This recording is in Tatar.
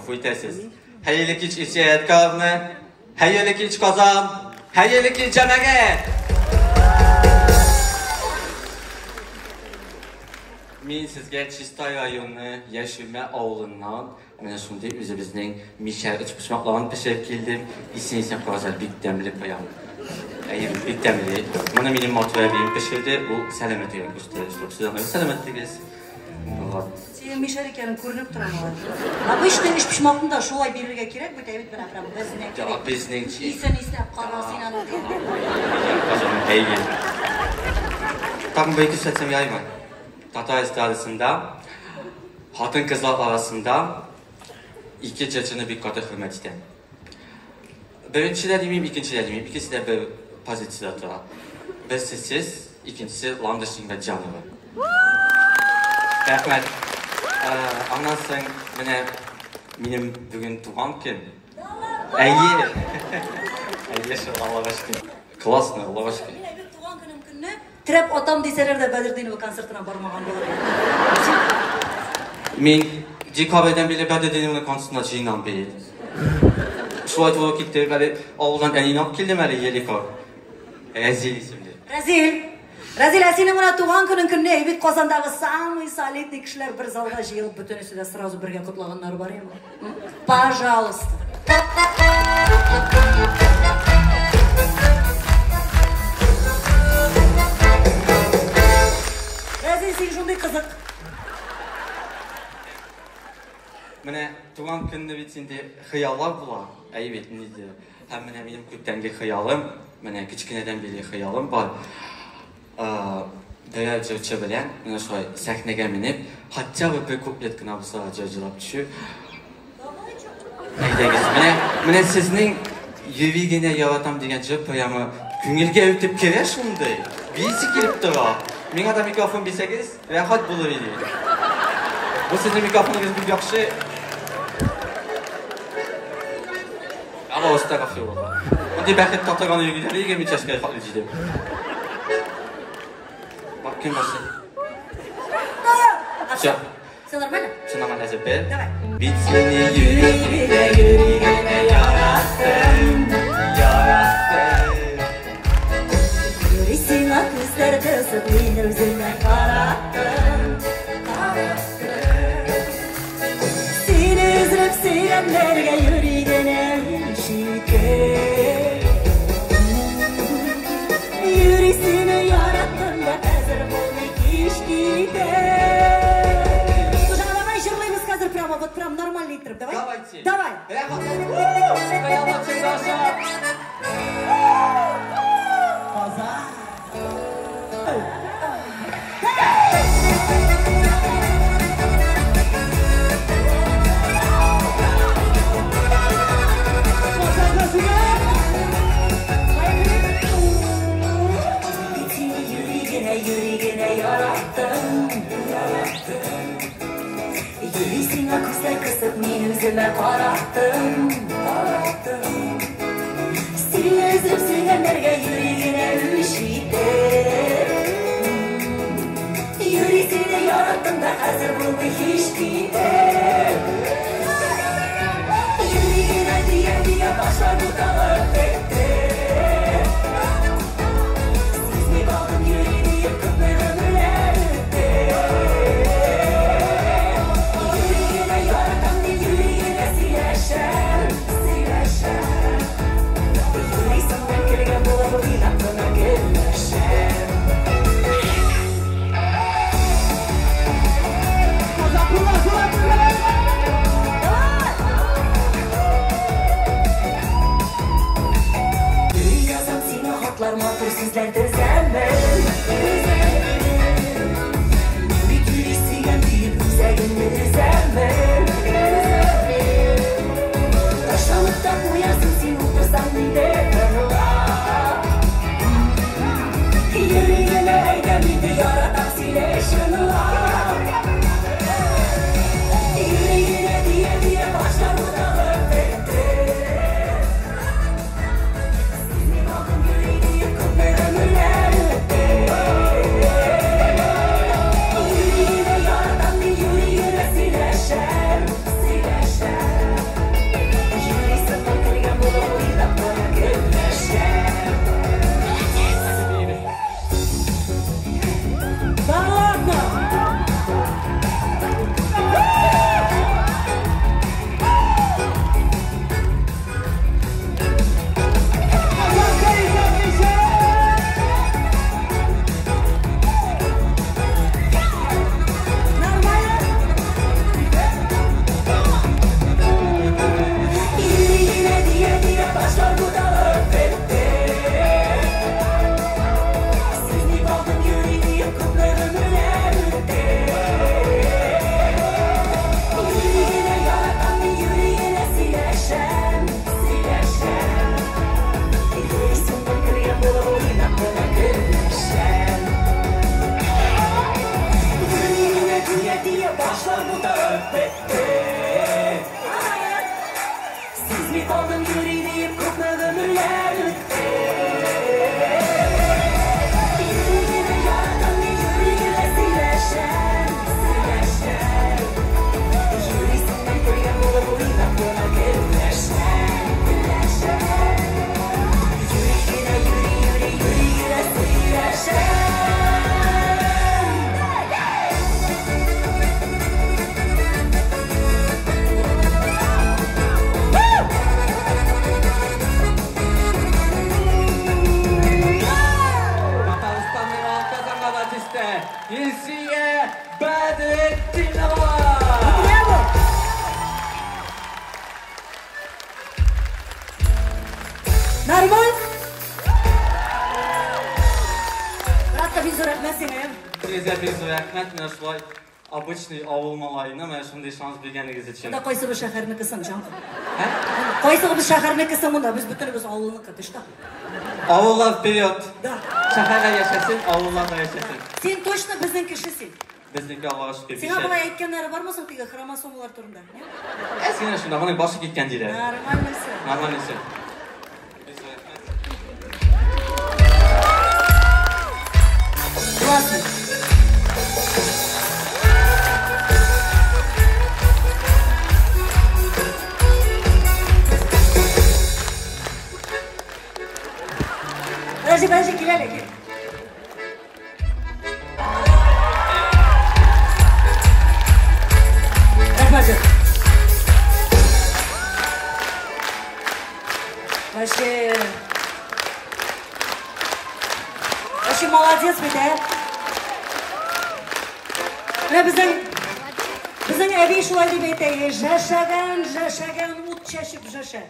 Гафу итәсез. Хәерле кич, Илсөя Ядкаровна. Хәерле кич, Казан. Хәерле кич, җәмәгать. Мин сезгә Чистай районы Яшүмә авылыннан менә шундый үзебезнең мишәр өчпочмакларын пешереп килдем. Исен-исен карасалар, бик тәмле прям. Әйе, бик тәмле. Моны минем матур әбием пешерде. Ул сәламәт йөрәк үсте. Сез аңа сәламәтлегез. Вот. Синең мишәр икәнең күренеп тора, малай. Обычный өчпочмакны да шулай бирергә кирәк бит, әйбит менә прям безнеке. Да, безнең. Исен иснәп кара син аны. Әйе. Тагын бер ике сүз әйтсәм ярыймы? Татар эстрадасында хатын-кызлар арасында ике җырчыны бик каты хөрмәт итәм. Беренче дә димим, икенче дә димим, икесе дә бер позициядә тора. Берсе сез, икенчесе Ландыш Нигъмәтҗанова. Рәхмәт. Аннан соң менә минем бүген туган көн. Әйе. Әйе, шул, Аллага шөкер. Классно, Аллага шөкер. Мин әйбәт туган көнем көнне терәп атам дисәләр дә Бәдретдинова концертына бармаган булыр идем. Мин декабрьдән бирле Бәдретдиновның концертына җыенам бит. Шулай туры китте, әле авылдан әнине алып килдем әле, Елика. Рәзил исемле. Рәзил! Рәзил, ә синең менә туган көнең көнне әйбит Казандагы самый солидный кешеләр бер залга җыелып, бөтенесе дә сразу бергә котлаганнары бар яме. Пожалуйста. Рәзил, син шундый кызык. Менә туган көнне бит инде хыяллар була. Әйе бит, нидер. Һәм менә минем күптәнге хыялым, менә кечкенәдән бирле хыялым бар. Берәр җырчы белән менә шулай сәхнәгә менеп, хотя бы бер куплет кына булса да җыр җырлап төшү. Әйдәгез, менә, менә сезнең Йөри генә яратам дигән җыр прямо күңелгә үтеп керә шундый. Биисе килеп тора. Миңа да микрофон бирсәгез, рәхәт булыр иде. Бу сезнең микрофоныгыз бик яхшы. Алло, астагфирулла. Мондый бәхет татыган йөргән 20 яшькә хатлы җитеп. Бак кем башы? Все. Все нормально? Все нормально, әзер бер. Давай. Бит сине йөри генә, йөри генә яраттым, яраттым. Йөри сиңа күзләр кысып, мин үземә караттым, караттым. Сине өзелеп сөйгәннәргә йөри генә ишетеп. Йөри сине яраттым да хәзер булмый кич китеп. Слушай, ну давай җырлыйбыз хәзер прямо, вот прям нормально иттереп, давай? Давайте. Давай. Рәхәт. Хыяллар Саша. Казан. Бит сине йөри генә, йөри генә яраттым, яраттым. Йөри сиңа күзләр кысып, мин үземә караттым, караттым. Сине өзеп сөйгәннәргә йөри генә үч итеп. Йөри сине яраттым да хәзер булмый һич китеп. Йөри генә дия-дия башлар буталып бетте. Сизми калдым йөри диеп күпме гомерләр үтте. Йөри генә яратам дип йөри генә сөйләшәм, сөйләшәм. Йөри синнән көлгән булып уйнап кына көлешәм. Нормаль? Братка, бик зур рәхмәт сиңа. Сезгә бик зур рәхмәт, менә шулай обычный авыл малаена менә шундый шанс биргәнегез өчен. Монда кайсыбыз шәһәрнеке соң, җанкым? Ә? Кайсыбыз шәһәрнеке соң монда? Без бөтенебез авылныкы, ты что? Авыллар вперед! Да. Шәһәрдә яшәсен, авылларда яшәсен. Син точно безнең кеше син. Безнеке, Аллага шөкер, Сиңа бишәр. болай әйткәннәре бармы соң теге хромосомалар турында? Әз генә шунда, моның башы киткән диләр. Нормально все. Нормально все. Классно. Подожди, подожди, кил әле, кил. Рәхмәт. Зур. Вообще... Вообще молодец бит, ә? Менә безнең әби шулай дип әйтә, "Җәшәгән, җәшәгән, ут чәчеп җәшә."